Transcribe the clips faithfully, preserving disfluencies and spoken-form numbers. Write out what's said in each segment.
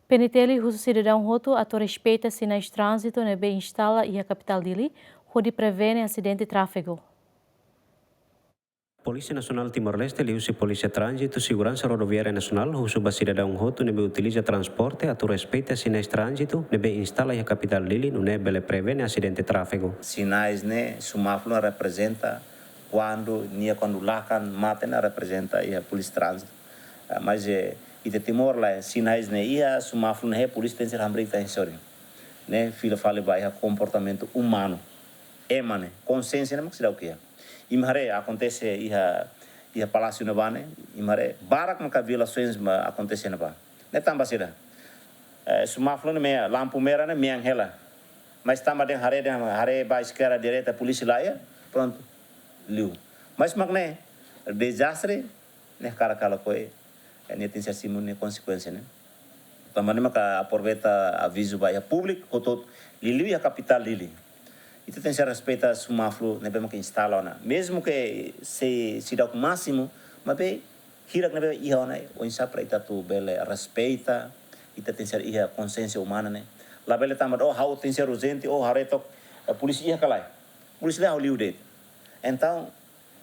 PNTL husu sidadaun hotu atu respeita sinais tránzitu ne'ebé instala iha kapitál Dili, hodi prevene asidente tráfegu. Polísia Nasionál Timor-Leste liuhusi Polísia Tránzitu Seguransa Rodoviária Nasionál husu ba sidadaun hotu ne'ebé utiliza transporte atu respeita sinais tránzitu ne'ebé instala iha kapitál Dili nune'e bele prevene asidente tráfegu. Sinais ne'e, semáforu reprezenta kuandu nia kuandu lakan mate ne'e reprezenta iha polísia tránzitu. Ah, mas, eh, ita Timor lae, sinais ne'e iha, semáforu ne'e iha, polísia tenke ser hamriik ita-nia sorin. Ne'e fila fali ba iha komportamentu umanu. Ema ne'e, konsiénsia ne'e mak seidauk iha. Imi haree akontese iha, iha Palásiu ne'ebá ne'e, imi haree barak maka violasoens mak akontese ne'ebá. Ne'e tanba saida? Eh, semáforu ne'e mean, lampu merah ne'e mean hela. Mas tanba dehan haree, dehan haree ba eskerda direita polísia laiha, prontu, liu. Mas mak ne'e, dezastre ne'e hakarak ka lakohi, eh, nia tenke ser simu nia konsekuénsia ne'e. Tanba ne'e maka aproveita avizu ba iha públiku hotu-hotu, liuliu iha kapitál Dili. Ita tenke ser respeita semáforu ne'ebé maka instala ona. Mezmu ke sei, seidauk másimu, maibé hirak ne'ebé iha ona, oinsá para ita atu bele respeita, ita tenke ser iha konsiénsia umana ne'e. Labele tanba, oh, ha'u tenke ser urjente, oh, haree took, eh, polísia iha ka lae. Polísia laiha, ha'u liu de'it. Entaun,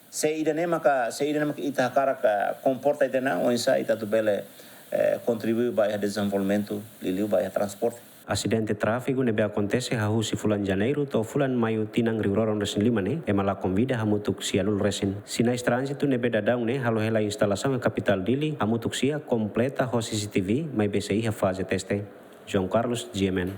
se ida-ne'e maka, se ida-ne'e maka ita hakarak, eh, komporta ita-nia an, oinsá ita atu bele, eh, kontribui ba iha dezenvolvimentu, liuliu ba iha transporte. Asidente tráfegu ne'ebé akontese hahú husi fulan Janeiru to'o fulan Maiu tinan rihun rua ruanulu-resin-lima ne'e, ema la konvida hamutuk sia lulu-resin. Sinais tránzitu ne'ebé daudaun ne'e halo hela instalasaun iha kapitál Dili hamutuk sia kompleta ho C C T V, maibé sei iha faze teste. João Carlos, G M N.